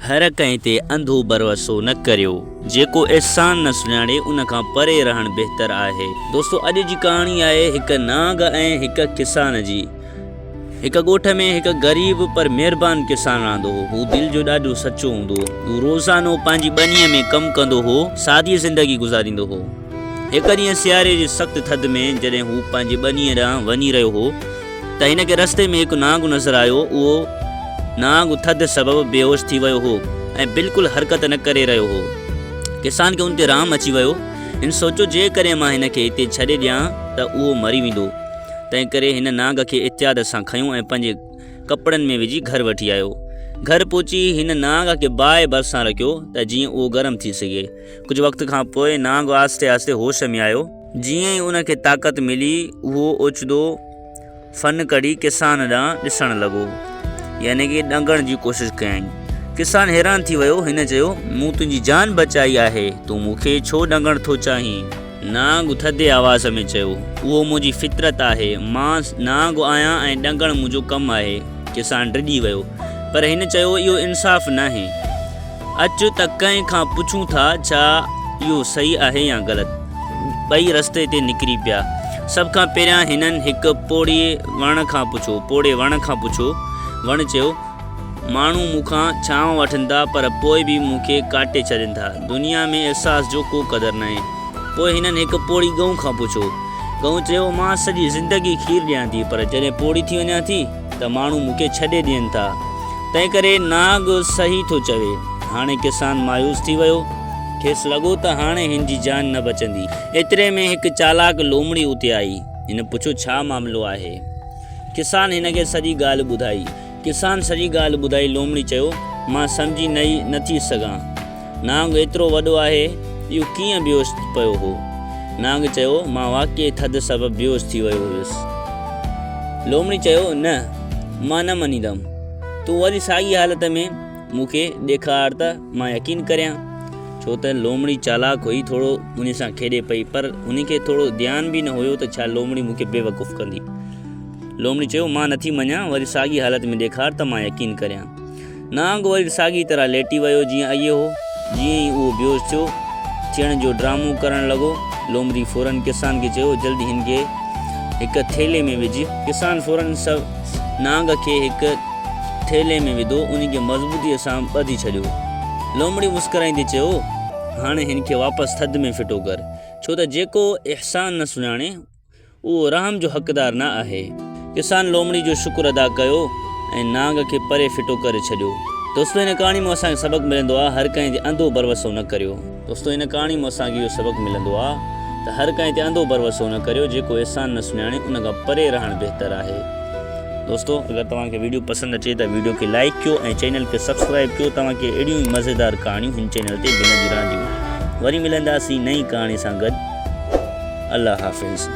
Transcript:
هر ڪنهن تي انڌو ڀروسو نه ڪريو. جيڪو احسان نه سڃاڻي ان کان پري رهڻ بهتر آهي. دوستو اڄ جي ڪهاڻي آهي هڪ نانگ ۽ هڪ ڪسان جي. هڪ ڳوٺ ۾ هڪ غريب پر مهربان ڪسان رهندو هو. هو دل جو ڏاڍو سچو هوندو هو. هو روزانو پنهنجي ٻنيء ۾ ڪم ڪندو هو. سادي زندگي گذاريندو هو. هڪ ڏينهن سياري جي سخت ٿڌ ۾ جڏهن هو پنهنجي ٻنيء ڏانهن وڃي رهيو هو ته هن کي رستي ۾ هڪ نانگ نظر آيو. اهو نانگ ٿڌ سبب بيهوش ٿي ويو هو ۽ بلڪل حرڪت نه ڪري رهيو هو. ڪسان کي ان تي رحم اچي ويو. هن سوچيو جيڪڏهن مان هن کي هتي ڇڏي ڏيان ته اهو مري ويندو. تنهنڪري هن نانگ کي احتياط سان کنيو ۽ پنهنجي ڪپڙن ۾ وجهي گهر وٺي آيو. گهر پهچي هن نانگ کي باهه ڀرسان رکيو ته جيئن اهو گرم ٿي سگهي. ڪجهه وقت کان پوء نانگ آهستي آهستي هوش ۾ آيو. جيئن ئي ان کي طاقت ملي، اهو اوچتو فن ڪڍي ڪسان ڏانهن ڏسڻ لڳو، يعني ڪي ڏنگڻ جي ڪوشش ڪيائين. ڪسان حيران ٿي ويو. هن چيو، مون تنهنجي جان بچائي آهي، تون مون کي ڇو ڏنگڻ ٿو چاهين؟ نانگ ٿڌي آواز ۾ چيو، اهو منهنجي فطرت آهي، مان نانگ آهيان ۽ ڏنگڻ منهنجو ڪم آهي. ڪسان ڊڄي ويو، پر هن چيو، اهو انصاف ناهي. اچ ته ڪنهن کان پڇون ٿا ڇا اهو صحيح آهي يا غلط. ٻئي رستي تي نڪري پيا. سڀ کان پهريان هنن هڪ پوڙهي وڻ کان پڇيو. پوڙهي وڻ کان پڇيو. وڻ چيو، ماڻهو مون کان ڇانو وٺن ٿا پر پوء به مون کي ڪاٽي ڇڏين ٿا. دنيا ۾ احساس جو ڪو قدر ناهي. پوء هنن هڪ پوڙهي ڳئون کان پڇيو. ڳئون چيو، مان سڄي زندگي کير ڏيان ٿي پر جڏهن پوڙهي ٿي وڃان ٿي ته ماڻهو مون کي ڇڏي ڏين ٿا. تنهنڪري نانگ صحيح ٿو چوي. هاڻي ڪسان مايوس ٿي ويو. کيس لڳو ته هاڻي هن جي جان نه بچندي. ايتري ۾ هڪ چالاڪ لومڙي اتي آئي. هن پڇيو ڇا معاملو آهي؟ ڪسان هن کي سڄي ڳالهه ٻڌائي. ڪسان سڄي ڳالهه ٻڌائي لومڙي چيو، مان سمجهي نه ئي نه ٿي سگهان. نانگ ايترو وڏو آهي، اهو ڪيئن بيهوش پيو هو؟ نانگ چيو، مان واقعي ٿڌ سبب بيهوش ٿي ويو هيس. لومڙي چيو، نه، مان نه مڃيندم. تون وري ساڳي حالت ۾ مون کي ڏيکار ته مان يقين ڪريان. ڇو ته لومڙي چالاڪ هئي، ٿورو ان سان کيڏي پئي، پر هن کي ٿورو ڌيان به نه هيو ته ڇا لومڙي مون کي بيوقوف ڪندي. لومڙي چيو، مان نٿي مڃان، وري ساڳي حالت ۾ ڏيکار ته مان يقين ڪريان. نانگ وري ساڳي طرح ليٽي ويو جيئن اڳي هو. جيئن ئي اهو بيهوش ٿيو، ٿيڻ جو ڊرامو ڪرڻ لڳو. لومڙي فورن ڪسان کي چيو، جلدي هن کي هڪ ٿيلهي ۾ وجهه. ڪسان فورن نانگ کي هڪ ٿيلهي ۾ وڌو، ان کي مضبوطيء سان ٻڌي ڇڏيو. لومڙي مسڪرائيندي چيو، هاڻي هن کي واپس ٿڌ ۾ ڦٽو ڪر، ڇو ته جيڪو احسان نه سڃاڻي، اهو رحم جو حقدار نه آهي. ڪسان لومڙي جو شڪر ادا ڪيو ۽ نانگ کي پري ڦٽو ڪري ڇڏيو. دوستو هن ڪهاڻي مان اسان کي سبق ملندو آ هر ڪنهن تي انڌو ڀروسو نه ڪريو. دوستو هن ڪهاڻي مان اسان کي اهو سبق ملندو آ ته هر ڪنهن تي انڌو ڀروسو نه ڪريو جيڪو احسان نه سڃاڻي ان کان پري رهڻ بهتر آهي. دوستو اگر توهان کي ويڊيو پسند اچي ته ويڊيو کي لائيڪ ڪيو ۽ چينل کي سبسڪرائيب ڪيو توهان کي اهڙيون ئي مزيدار ڪهاڻيون هن چينل تي ملنديون رهنديون وري ملنداسين نئين ڪهاڻي سان گڏ الله حافظ.